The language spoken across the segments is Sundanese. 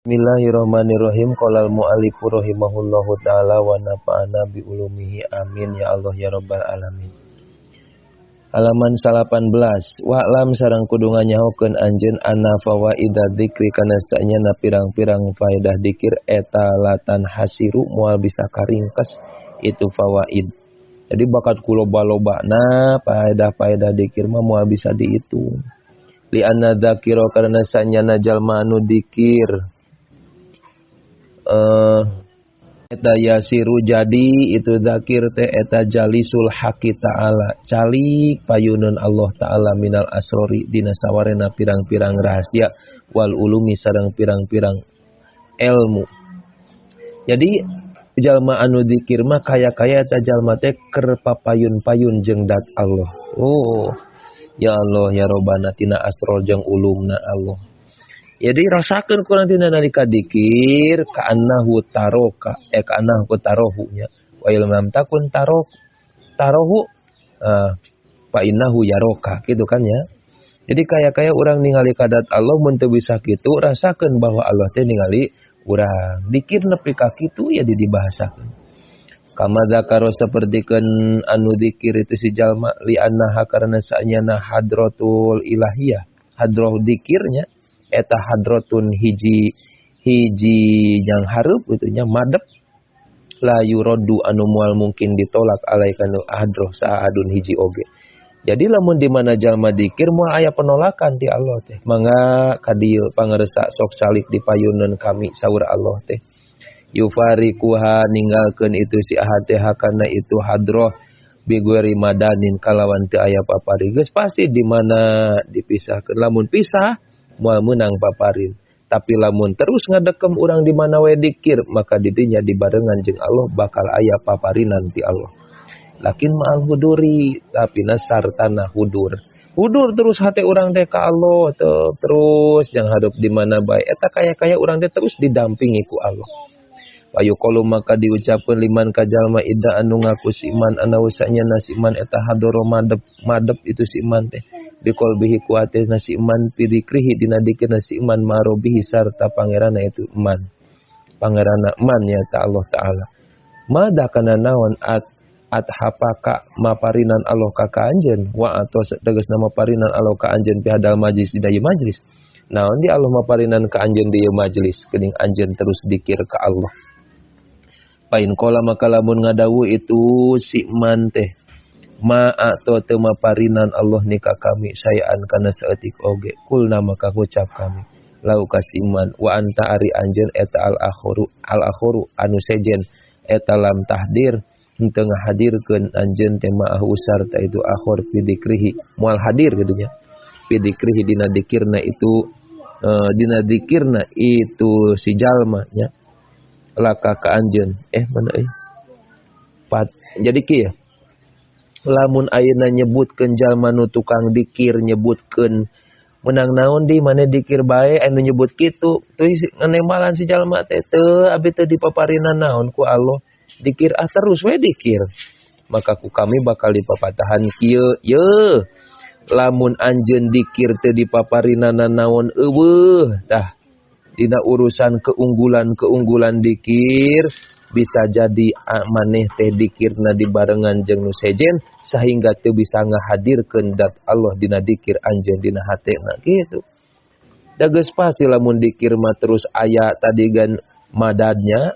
Bismillahirrahmanirrahim. Qala al-mu'allifu rahimahullahu ta'ala wa nafa'ana bi ulumihi, amin ya Allah ya rabbal alamin. Halaman 18. Wa'lam sareng kudu nganyahokeun anjeun anna fawaida dzikri kana saenyana pirang-pirang faedah dikir eta la tanhasiru moal bisa karingkes itu fawaid. Jadi bakat ku loba-lobana faedah-faedah dikir mah moal bisa dihitung. Li anna dzakira karena saenyana jalma anu dikir eta yasiru jadi itu zakir teh eta jalisul haqi ta'ala, calik payunun Allah ta'ala, minal asrori dina sawarena pirang-pirang rahasia, wal ulumi sareng pirang-pirang ilmu. Jadi jalma anu dikir mah kaya-kaya eta jalma teh keur papayun-payun jeung dat Allah. Oh ya Allah ya Robbana, tina asror jeung ulumna Allah. Jadi rasakeun ku urang tina nalika dikir ka'annahu taroka, ka'annahu tarohu nya, wa illam takun tarok tarohu fa innahu yaroka, gitu kan ya. Jadi kaya-kaya orang ningali kadat Allah. Mun teu bisa kitu, rasakeun bahwa Allah teh ningali urang dikir nepi ka kitu ya, dibahasakeun kama dzakaro sapertikeun anu dikir itu si jalma. Li annaha karena saenyana hadratul ilahiyah, hadroh dikirnya eta hadrotun hiji hiji yang hareup gitu nya, madep, la yuraddu anu moal mungkin ditolak alaiha kana hadroh saha ahadun hiji oge. Jadi lamun di mana jalma dikir moal aya penolakan ti Allah teh. Mangga ka dieu pangersa, sok calik di payunan kami, saur Allah teh. Yufarikuha ninggalkeun itu si ahad teh kana itu hadroh bighairi madanin kalawan teu aya papari. Geus pasti di mana dipisahkeun, lamun pisah moal meunang paparin. Tapi lamun terus ngadekem urang di mana we dikir, maka didinya dibarengan jeung Allah bakal aya paparinan ti Allah. Lakin ma'al huduri, tapi sartana hudur. Hudur terus hati urang teh ka Allah terus yang hadap di mana bae eta kaya-kaya urang teh terus didampingi ku Allah. Fayuqalu maka diucapkeun liman ka jalma idda'a anu ngaku si man annahu saenyana si man eta hadoro madep madep itu si man teh biqolbihi ku hatena si man fi dzikrihi dina dikirna si man ma'a robbihi sarta pangeranna itu man, pangeranna man ya ta Allah taala. Mada kana naon at at hapaka maparinan Allah ka ka anjeun wa atau tegasna maparinan Allah ka anjeun fi hadal majlis di ieu majlis. Naon di Allah maparinan ka anjeun di ieu majlis geuning anjeun terus dikir ka Allah? Pain qala maka lamun ngadawu itu si man teh ma atau teu maparinan Allah ni ka kami syai'an kana saeutik oge, kulna maka ngucap kami lahu ka si man wa anta ari anjeun eta al akharu al akharu anu sejen eta lam tahdir henteu ngahadirkeun anjeun teh ma'ahu sarta itu akhor fi dzikrihi, moal hadir gitu nya, fi dzikrihi dina dikirna itu dina dikirna itu si jalma nya laka ka anjeun. Mana pat jadi kieu, lamun ayeuna nyebutkeun jalma nu tukang dikir, nyebutkeun menang naon di mana dikir bae anu nyebut kitu tuh ngenembalan si jalma teh teu abi teu dipaparinan naon ku Allah dikir, ah terus we dikir, maka ku kami bakal dipapatahan kieu ye: lamun anjeun dikir teu dipaparinan naon euweuh tah dina urusan keunggulan-keunggulan dikir, bisa jadi maneh teh dikirna dibarengan jeung nu sejen sehingga teu bisa ngahadirkeun dat Allah dina dikir anjeun dina hatena gitu. Da geus pasti lamun dikir mah terus aya tadi gan madadnya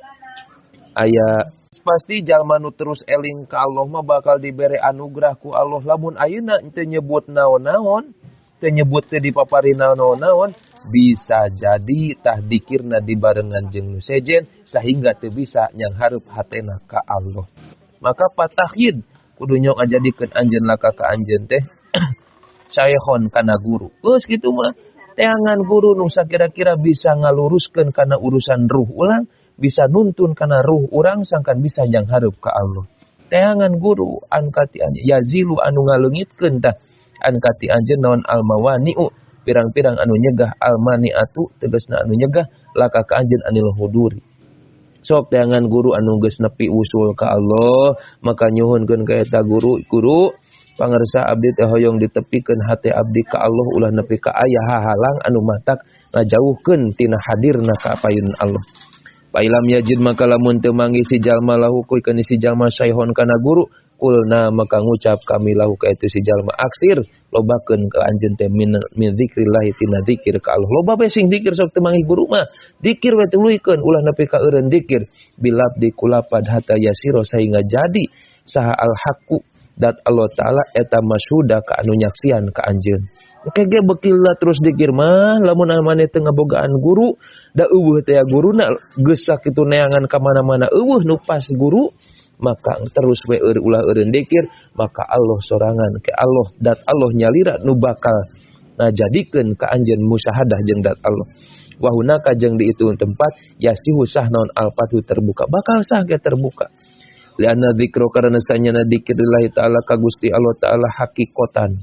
aya. Pasti jalma nu terus eling ka Allah mah bakal dibere anugerah ku Allah. Lamun ayeuna teu nyebut naon-naon, teu nyebut teu dipapari naon-naon, bisa jadi tah dikirna dibarengan jeung nu sejen sehingga teu bisa nyanghareup hatena ka Allah. Maka patakhid kudu nyok ngajadikeun anjeun laka ka anjeun teh syekhon kana guru. Geus kitu mah teangan guru nu sakira-kira bisa ngaluruskeun kana urusan ruh urang, bisa nuntun kana ruh urang sangkan bisa nyanghareup ka Allah. Teangan guru angkati anjeun yazilu anu ngaleungitkeun tah angkati anjeun naon almawani'u pirang-pirang anu nyegah, almani'atu tegasna anu nyegah, laka ka anjeun anil huduri. Sok teangan guru anu geus nepi usul ka Allah, maka nyuhunkeun ka eta guru, guru Pangersa abdi teh hoyong ditepikeun hate abdi ka Allah ulah nepi ka aya hahalang anu matak ngajauhkeun tina hadirna ka payun Allah. Fa ilam yajid maka lamun teu manggih si jalma lahu kuikeun si jalma saihon kana guru kulna maka ngucap kami lahu ka itu si jalma aksir lobakeun ka anjeun teh min zikrillah tina zikir ka Allah. Loba bae sing zikir sok teu manggih guru mah zikir we tuluykeun ulah nepi ka eureun zikir bilab dikulapad hatta yasiro sehingga jadi saha al haqqu dat Allah Ta'ala eta masyhuda ka anu nyaksian ka anjeun. Engke ge beukila terus dikir mah lamun maneh teu ngabogaan guru da eueuh teh guruna geus sakitu neangan ka mana-mana eueuh nu pas guru maka terus we ulah eureun dikir maka Allah sorangan ke Allah dat Allah nyalira nu bakal ngajadikeun ka anjeun musyahadah jeung dat Allah. Wa hunaka jeung di itu tempat yasihu sah naon al-fathu terbuka bakal sah ge terbuka. Lianna dzikru karena sanyana dzikrillah ta'ala ka Gusti Allah ta'ala hakikotan.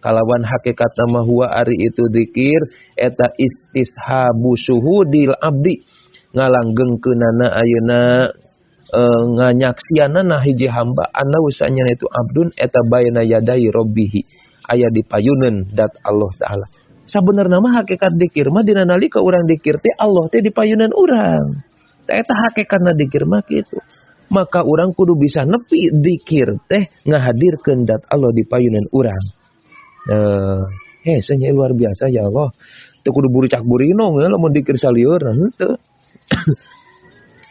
Kalawan hakikat nama huwa ari itu dzikir eta istishabu suhudil abdi ngalanggengkeunana ayeuna nganyaksianana hiji hamba anna sanyana itu abdun eta baina yadai rabbihi aya di payuneun dat Allah ta'ala. Sabenerna mah hakikat dzikir mah dina nalika urang dzikir teh Allah teh di payuneun urang. Tah eta hakikatna dzikir mah kitu. Maka urang kudu bisa nepi dzikir teh ngahadirkeun dat Allah di payunan urang. Hesenya luar biasa ya Allah. Teu kudu buricak burinong ya lamun dzikir salieur henteu.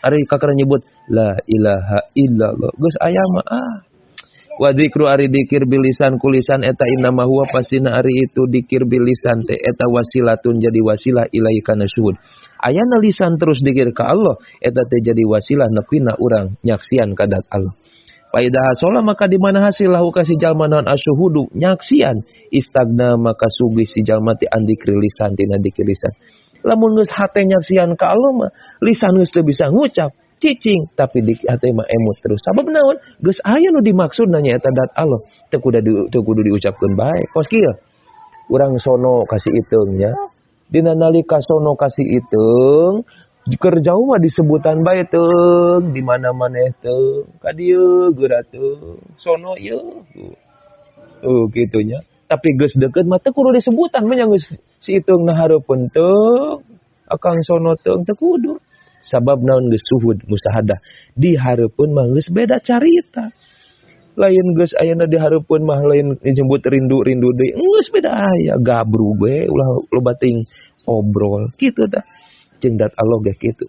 Ari kakara nyebut la ilaha illallah geus aya mah ah. Wa dzikru ari dzikir bilisan kulisan eta innama huwa pasina ari itu dzikir bilisan teh eta wasilatun jadi wasilah ilahi kana syuhud. Ayana lisan terus dikir ka Allah eta teh jadi wasilah nepina urang nyaksian ka dat Allah. Faida hasola maka di mana hasil lahu ka si jalma naon asyuhudu nyaksian istagna maka sugih si jalma ti andikri lisan tina dikir lisan. Lamun geus hate nyaksian ka Allah mah lisan geus teu bisa ngucap cicing tapi di hate mah emut terus. Sabab naon geus aya nu dimaksudna nya eta dat Allah teu kudu diucapkeun bae. Kos kieu urang sono kasih iteung nya. Dina nalika sono kasih iteung keur jauh mah disebutan bae teung di mana maneh teung ka dieu geura teung sono ieu tuh kitu nya tapi geus deukeut mah teu kudu disebutan mah geus si iteung na hareupeun teung akang sono teung teu kudu sabab naon geus suhud musahadah di hareupeun mah geus beda carita lain geus ayeuna di hareupeun mah lain dijemput rindu-rindu deui geus beda aya gabru we ulah loba teuing obrol kitu tah jeung dat Allah ge kitu.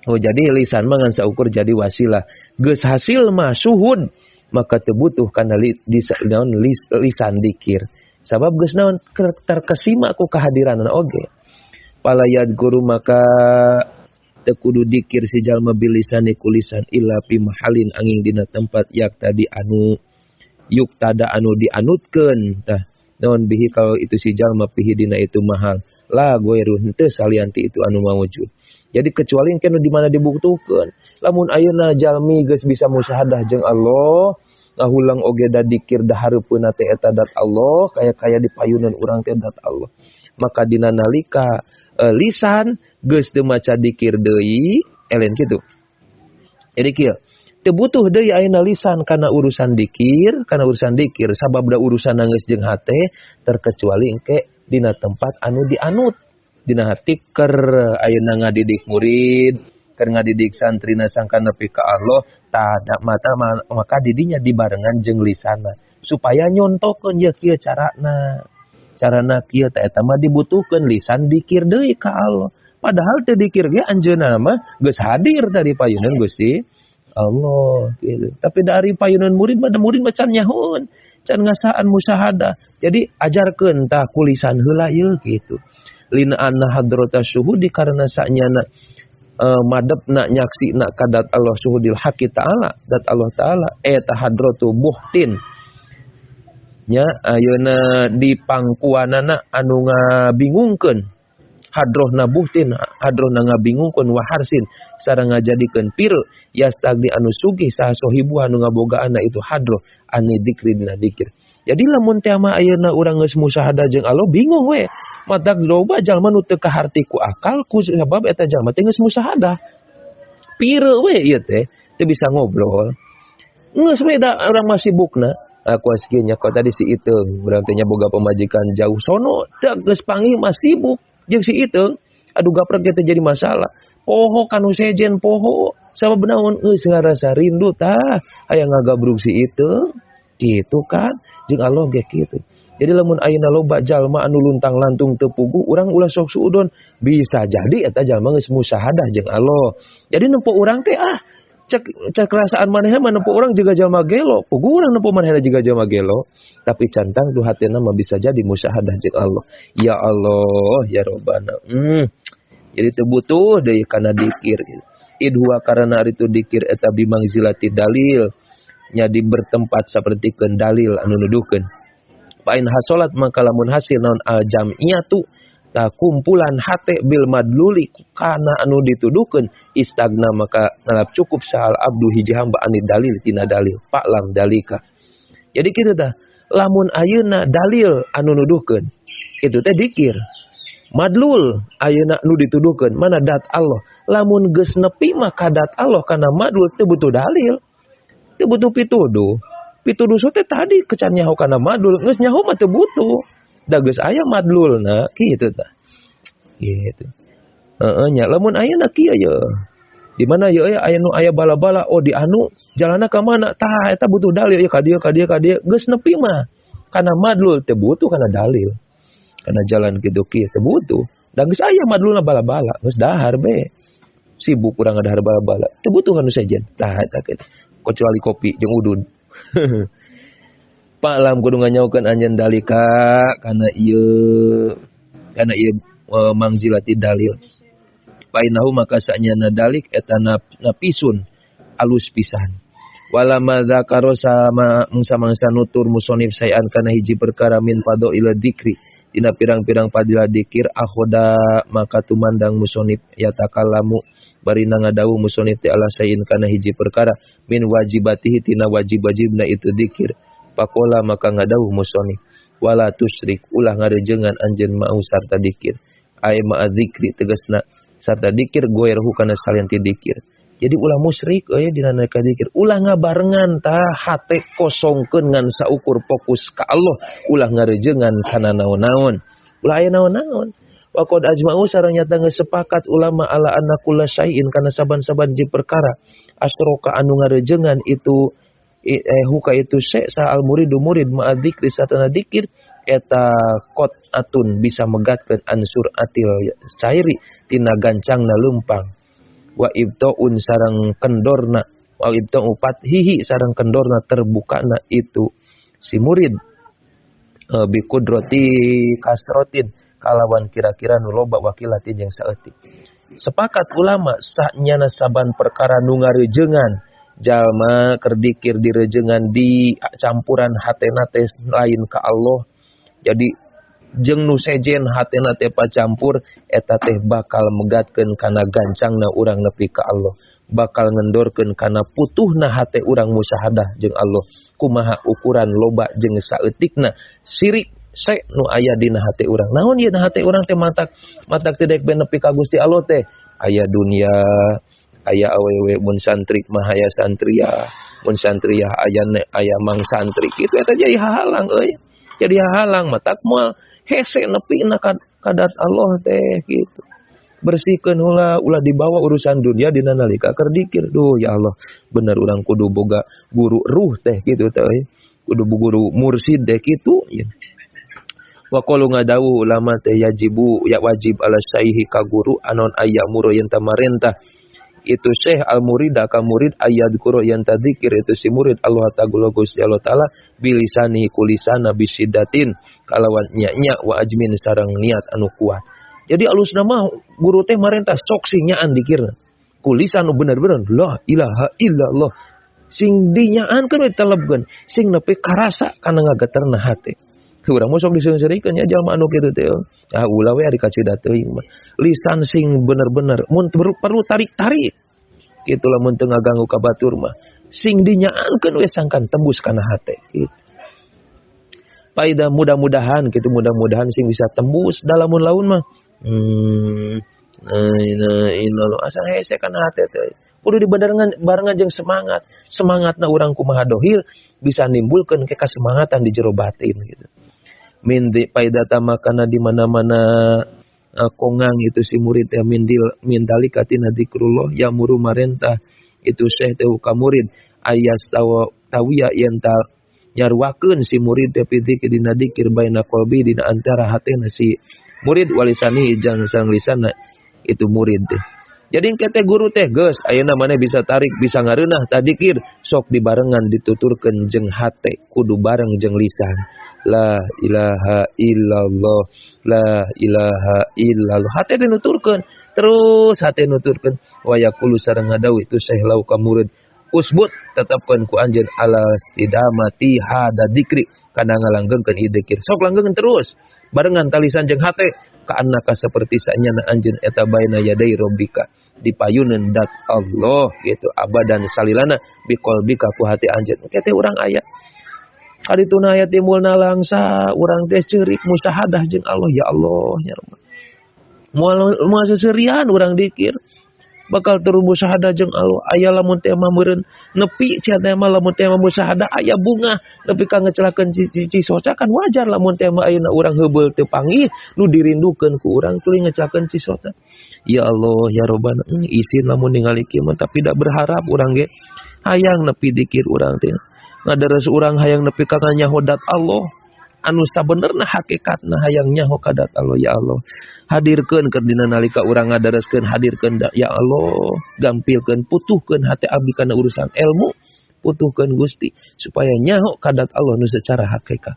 Oh jadi lisan mah ngan saukur jadi wasilah geus hasil mah suhud maka teu butuh kana naon lisan dikir sabab geus naon terkesima ku kehadiranna oge. Pala yadguru maka teu kudu dikir si jalma bilisani kulisan illa fi mahalin angin dina tempat yak tadi anu yuk tada anu dianutkeun tah naon bihi kalau itu si jalma pihi dina itu mahal la goiru henteu salianti itu anu mawujud. Jadi kecuali engke nu di mana dibutuhkeun lamun ayeuna jalmi geus bisa musyahadah jeung Allah ngahulang oge da dikir da hareupeunna teh eta dat Allah kaya-kaya di payunan urang teh dat Allah maka dina nalika lisan geus teu maca dikir deui elen kitu. Jadi kieu teu butuh deui ayeuna lisan kana urusan dikir, sabab da urusan geus jeung hate terkecuali engke dina tempat anu dianut dina hati keur ayeuna ngadidik murid, keur ngadidik santrina sangka nepi ka Allah tada mata maka didinya dibarengan jeung lisana supaya nyontokeun ye kieu carana. Carana kieu teh eta mah dibutuhkeun lisan dikir deui ka Allah. Padahal teu dikir ge anjeunna mah geus hadir tadi payunan Gusti Allah gitu. Tapi dari payunan murid mah murid mah can nyahoeun, can ngasaan musyahadah. Jadi ajarkeun tah ku lisan heula ieu kitu. Lina anna hadrata syuhudi karena sanyana madepna nyaksina ka dat Allah syuhudil haqi ta'ala, dat Allah ta'ala eta hadratu buhtin. Nya ayeuna di pangkuanana anu ngabingungkeun hadrohna buhtin hadrohna ngabingungkeun wa harsin sareng ngajadikeun pire yastagni anu sugih saha sohibu anu ngabogaanna itu hadroh ane dikri dina dikir. Jadi lamun teh mah ayeuna urang geus musyahadah jeung Allah bingung we matak loba jalma nu teu kaharti ku akal ku sabab eta jalma teh geus musyahadah pire we ieu teh teu bisa ngobrol geus we da urang mah sibukna. Aku kieu nya tadi si Iteung urang teh nya boga pamajikan jauh sono teu geus panggih mah sibuk jeung si Iteung. Aduh gaprek teh jadi masalah. Poho kanu sejen poho sabab naon geus ngarasa rindu tah hayang ngagabrug si Iteung kitu kan jeung Allah ge kitu. Jadi lamun ayeuna loba jalma anu luntang lantung teu puguh urang ulah sok suudon, bisa jadi eta jalma geus musyahadah jeung Allah. Jadi nempo urang teh ah cek kerasaan manehna mah nempo urang juga jalma gelo, puguh urang nempo manehna juga jalma gelo, tapi cantang tuh hatena mah bisa jadi musyahadah jeung Allah. Ya Allah ya Robbana. Jadi teu butuh deui kana dikir. Idhuwa karena ari tu dikir eta bimangzilati dalil, nya di bertempat sapertikeun dalil anu nuduhkeun. Pain hasolat maka lamun hasil naon al jam'iyatu ta kumpulan hate bil madluli kana anu dituduhkeun istagna maka ngalap cukup sahal abdu hiji hamba ani dalil tina dalil fa'lam dalika. Jadi kitu tah lamun ayeuna dalil anu nuduhkeun itu teh dikir. Madlul ayeuna nu dituduhkeun mana dat Allah. Lamun geus nepi maka dat Allah kana madlul teu butuh dalil. Teu butuh pituduh. Pituduh teh tadi kecan nyaho kana madlul geus nyaho mah teu butuh. Da geus aya madlulna kitu tah. Gitu. Heeh nya lamun ayeuna kieu ye. Di mana ye aya nu aya bala-bala oh di anu jalanna ka mana tah eta butuh dalil ye ka dieu ka dieu ka dieu geus nepi mah kana madlul teu butuh kana dalil. Kana jalan kitu kieu teu butuh. Da geus aya madlulna bala-bala geus dahar be. Sibuk urang ngadahar bala-bala teu butuh kanu sejen tah eta kitu. Kecuali kopi jeung udud. Pak lam kudu nganyaukeun anjeun dalika kana ieu mangzilati dalil. Painahu maka sanyana dalik eta napisun alus pisan. Walama dzakaro sama mangsa-mangsa nutur musonif sayan kana hiji perkara min fadail dzikri dina pirang-pirang fadilah dzikir akhoda maka tumandang musonif yatakallamu barina ngadawuh musonif ti ala sayin kana hiji perkara min wajibatihi tina wajib-wajibna itu dzikir. Pakola maka ngadawuh musonif wala tusyrik ulah ngarejengan anjeun mau sarta dikir ai ma'a dzikri tegasna sarta dikir goerhu kana salian ti dikir. Jadi ulah musyrik euy dina nalika dikir ulah ngabarengan tah hate kosongkeun ngan saukur fokus ka Allah ulah ngarejengan kana naon-naon ulah aya naon-naon. Wa qad ajma'u sareng nyata geus sepakat ulama ala anna kulla syai'in kana saban-saban ji perkara asroka anu ngarejengan itu huka itu syai' sa al muridu murid ma'a dzikri satana dikir eta qad atun bisa megatkeun ansur atil sairi tina gancangna leumpang wa ibtaun sareng kendorna wa ibta'u fathihi sareng kendorna terbukana itu si murid bi qudrati kasrotin kalawan kira-kira nu loba wakilatin jeung saeutik. Sepakat ulama sanyana saban perkara nu ngarejengan jalma keur dikir direjengan di campuran hatena teh lain ka Allah. Jadi jeung nu sejen hatena teh pacampur eta teh bakal megatkeun kana gancangna urang nepi ka Allah, bakal ngendorkeun kana putuhna hate urang musyahadah jeung Allah. Kumaha ukuran loba jeung saeutikna sirik se nu aya dina hate urang. Naon ieu na hate urang teh matak teu daek nepi ka Gusti Allah teh aya dunia, aya awewe mun santri mah aya santria, mun santriah aya aya mang santri kitu eta jadi hahalang euy. Jadi hahalang matak moal hese nepi na kadat Allah teh kitu. Bersihkeun heula ulah dibawa urusan dunia dina nalika keur dikir. Duh ya Allah, bener urang kudu boga guru ruh teh kitu teh euy. Kudu guru mursid teh kitu ya. Wa qalu ngadawuh ulama teh yajibu ya wajib ala syaihi ka guru anon ayamuru yen tamarentah itu syekh al murida ka murid ayat guru yen tadzikir itu si murid Allah ta'ala Gusti Allah ta'ala bilisani kulisana bisidatin kalawan nya-nya wa ajmin sareng niat anu kuat. Jadi alusna mah guru teh marentah sok sing nyaan dikirna kulisan nu bener-bener la ilaha illallah sing dinyaankeun we telebkeun sing nepi karasa kana ngageterna hate. Urang mah sok diseung-seurikeun nya jalma anu kitu teh. Ah ulah we ari kacida teuing mah. Lisan sing bener-bener mun perlu tarik-tarik. Kitu lamun teu ngaganggu ka batur mah. Sing dinyaankeun we sangkan tembus kana hate kitu. Paida mudah-mudahan kitu mudah-mudahan sing bisa tembus dalamun laun mah. Nah, asa hese kana hate teh. Kudu dibarengan barengan jeung semangat. Semangatna urang kumaha dohir Bisa nimbulkeun ke kasemangatan di jero batin gitu. Min di paidata makana di mana-mana kongang itu si murid teh mindil min dalika tina dzikrullah ya'muru marentah itu syekh teh ka murid ayas tawa tawiya yen ta nyaruakeun si murid teh fi dina dikir baina qalbi dina antara hatena si murid walisani jeung sang lisana itu murid teh. Jadi kete guru teh geus ayeuna maneh bisa tarik bisa ngareunah tadikir sok dibarengan dituturkeun jeung hate kudu bareng jeung lisan. La ilaha illallah, la ilaha illallah. Hate teh nuturkeun terus, hate nuturkeun. Wa yaqulu sareng ngadawuh itu syekh lahu ka murid, usbut tetapkeun ku anjeun ala istidamati hada dikri kana ngalanggengkeun ieu dikir. Sok langgengkeun terus barengan talisan jeung hate, kaannaka seperti sanyana anjeun eta baina yadai rabbika dipayuneun dat Allah gitu abadan salilana biqalbika ku hati anjeun. Kete urang aya kadituna aya timbulna langsa urang teh ceurik musyahadah jeung Allah, ya Allah ya Rabb. Moal moal seserian urang dikir bakal terus musyahadah jeung Allah. Aya lamun teh mah meureun nepi cia teh mah lamun teh mah musyahadah aya bunga nepi ka ngecelakeun cisoca kan wajar lamun teh mah ayeuna urang heubeul teu panggih nu dirindukeun ku urang tuluy ngecelakeun cisota. Ya Allah ya Robbana, isin lamun ningali kieu mah, tapi da berharap urang ge hayang nepi dikir urang teh ngadares urang hayang nepi ka nyaho dat Allah anu sabenerna hakikatna hayang nyaho ka dat Allah. Ya Allah, hadirkeun keur dina nalika urang ngadareskeun, hadirkeun ya Allah, gampilkeun, putuhkeun hate abdi kana urusan ilmu, putuhkeun Gusti supaya nyaho ka dat Allah nu secara hakikat.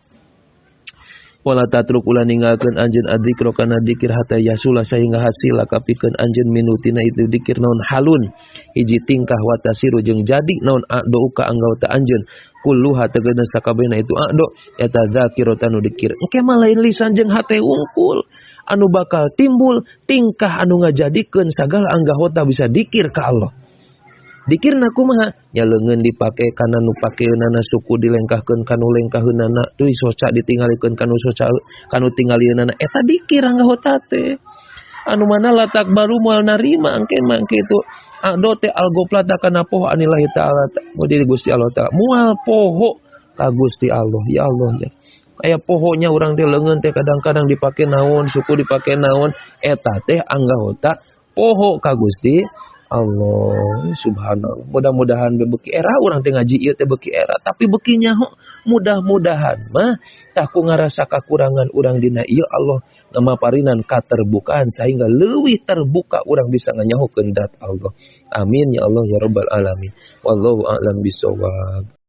Wala tatruk ulah ninggalkeun anjeun adzikra kana dikir hatta yasula sehingga hasil kapikeun anjeun minutina itu dikir naon halun hiji tingkah watasiru jeung jadi naon a'dauka anggota anjeun kulluha tegeuna sakabehna itu a'do eta zakiratan nu dikir. Engke mah lain lisan jeung hate wungkul anu bakal timbul tingkah anu ngajadikeun sagala anggota bisa dikir ka Allah. Dikirna kumaha? Nya leungeun dipake kana nu pakeunana, suku dilengkahkeun kanu lengkaheunana, tuluy soca ditinggalikeun kanu soca kanu tingalieunana, eta dikir anggota teh. Anu mana latak baru moal narima engke mah kitu. Ado teh al-goflata kana poho anillahi ta'ala mau diri Gusti Allah ta'ala moal poho ka Gusti Allah. Ya Allah ya. Aya pohonya urang teh leungeun teh kadang-kadang dipake naon, suku dipake naon, eta teh anggota poho ka Gusti Allah subhanallah. Mudah-mudahan beuki era urang teh ngaji ieu teh beuki era, tapi beuki nyaho mudah-mudahan mah tah ku ngarasa kakurangan urang dina ieu Allah ngamaparinan katerbukaan sehingga leuwih terbuka urang bisa nganyahokeun dat Allah. Amin ya Allah ya rabbal alamin. Wallahu a'lam bisawab.